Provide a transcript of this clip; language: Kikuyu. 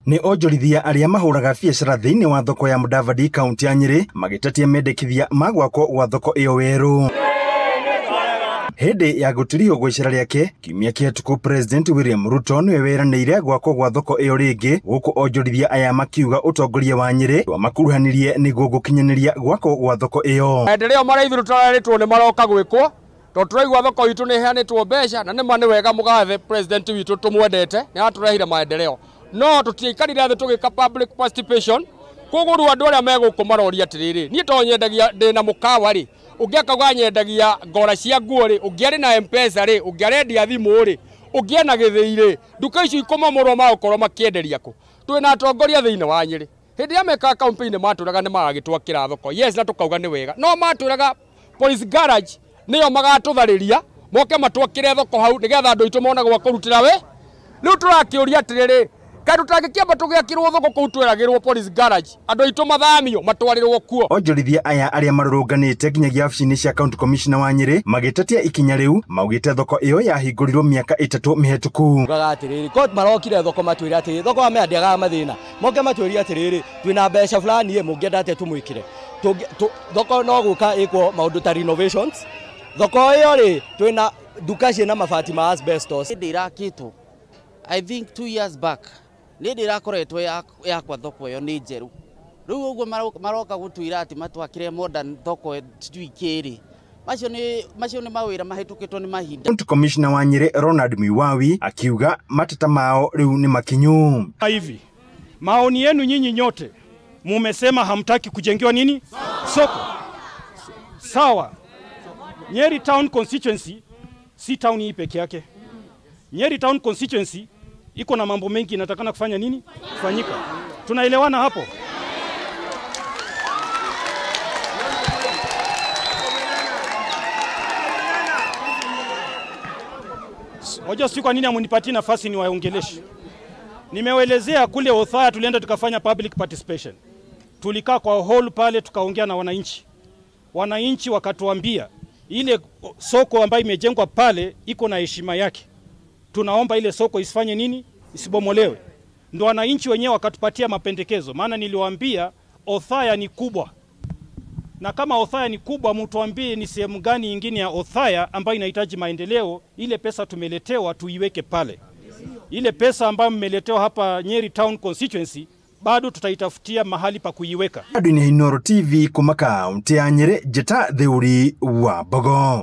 Nĩ onjorithia arĩa mahũraga biacara thĩinĩ wa thoko ya Mudavadi kaunti ya Nyĩrĩ magĩtetia mendekithia ma gwakwo gwa thoko ĩyo werũ. Hĩndĩ ya gũtirihwo gwa icera rĩake kiumia kĩhetũku, President William Ruto nĩwe weranĩire gwakwo gwa thoko ĩyo rĩngĩ, gũkũ onjorithia aya makiuga ũtongoria wa Nyĩrĩ ndwamakuruhanirie nĩguo gũkinyanĩria gwakwo gwa thoko ĩyo. Maendeleo marĩa ithuĩ tũrarĩtwo nĩ maroka gwĩkwo tondũ tũraigua thoko itũ nĩ ĩheanĩtwo mbeca, na nĩma nĩ wega mũgathe president witũ tũmwendete nĩ aratũrehire maendeleo, no tũtiaikarire thĩ tũgĩka public participation. Koguo rĩu andũ arĩa megũkũ maroria atĩrĩrĩ, niĩ to nyendagia ndĩna mũkawa rĩ, ũngĩ akauga nyendagia ngora cia nguo rĩ, ũngĩ arĩ na M-Pesa rĩ, ũngĩ arendia thimũ rĩ, ũngĩ ena gĩthĩi rĩ, nduka icio ikũmomorwo magũkorwo makĩenderia kũ? Twĩna atongoria thĩinĩ wa Nyĩrĩ. Hĩndĩ ĩrĩa mekaga campaign matũraga nĩ magagĩtwakĩra thoko, yes, na tũkauga nĩ wega, no matũraga police garage nĩyo magatũtharĩria moke matwakĩre thoko hau nĩgetha andũ aitũ mone gwa kũrutĩra wĩ. Rĩu tũrakĩũria atĩrĩrĩ, kaĩ tũtangĩkĩamba tũgĩakĩrwo thoko kũu tweragĩrwo police garage, andũ aitũ mathamio matwarĩrwo kuo. Onjorithia aya arĩa marũrũnganĩte nginyagia wabici-inĩ cia county commissioner wa Nyĩrĩ magĩtetia ikinya rĩu, maugĩte thoko ĩyo yahingũrirwo mĩaka 3 mĩhetũku. Ugaga atĩrĩrĩ, ko marokire thoko matwĩre atĩrĩrĩ, thoko mamendiaga mathĩna, moke matwĩre atĩrĩrĩ, twĩna mbeca fulani ĩ, mũngĩenda atĩa tũmwĩkĩre? Thoko no gũka ĩkwo maũndũ ta renovations. Thoko ĩyo rĩ, twĩna nduka ciĩna mabati ma asbestos. Hĩndĩ ĩrakĩtwo, I think 2 years back, nĩ ndĩ ĩrakoretwo yakwa thoko ĩyo nĩ njerũ. Rĩu ũguo maroka gũtwĩra atĩ matwakĩre modern thoko sijui kĩrĩ. Macio nĩ mawĩra mahĩtũkĩtwo nĩ mahinda. County Commissioner wa Nyĩrĩ Ronald Miwawi akiuga mateta mao rĩu nĩ makinyu. Hivi maoni yenu nyinyi nyote mumesema hamtaki kujengewa nini? Soko. Sawa. Nyeri Town Constituency si town hii peke yake. Nyeri Town Constituency iko na mambo mengi inatakana kufanya nini? Kufanyika. Tunaelewana hapo? Wajua si kwa nini hamunipatii nafasi niwaongeleshe. Nimewaelezea kule Othaya tulienda tukafanya public participation. Tulikaa kwa hall pale tukaongea na wananchi. Wananchi wakatuambia ile soko ambayo imejengwa pale iko na heshima yake. Tunaomba ile soko isifanye nini? Isibomolewe. Ndio wananchi wenyewe wakatupatia mapendekezo. Maana niliwaambia Othaya ni kubwa. Na kama Othaya ni kubwa, mtuambie ni sehemu gani nyingine ya Othaya ambayo inahitaji maendeleo. Ile pesa tumeletewa tuiweke pale. Ile pesa ambayo mmeletewa hapa Nyeri Town Constituency bado tutaitafutia mahali pa kuiweka. Adwini Inooro TV kuma kaunti ya Nyeri, Njĩta Theuri wa Mbogo.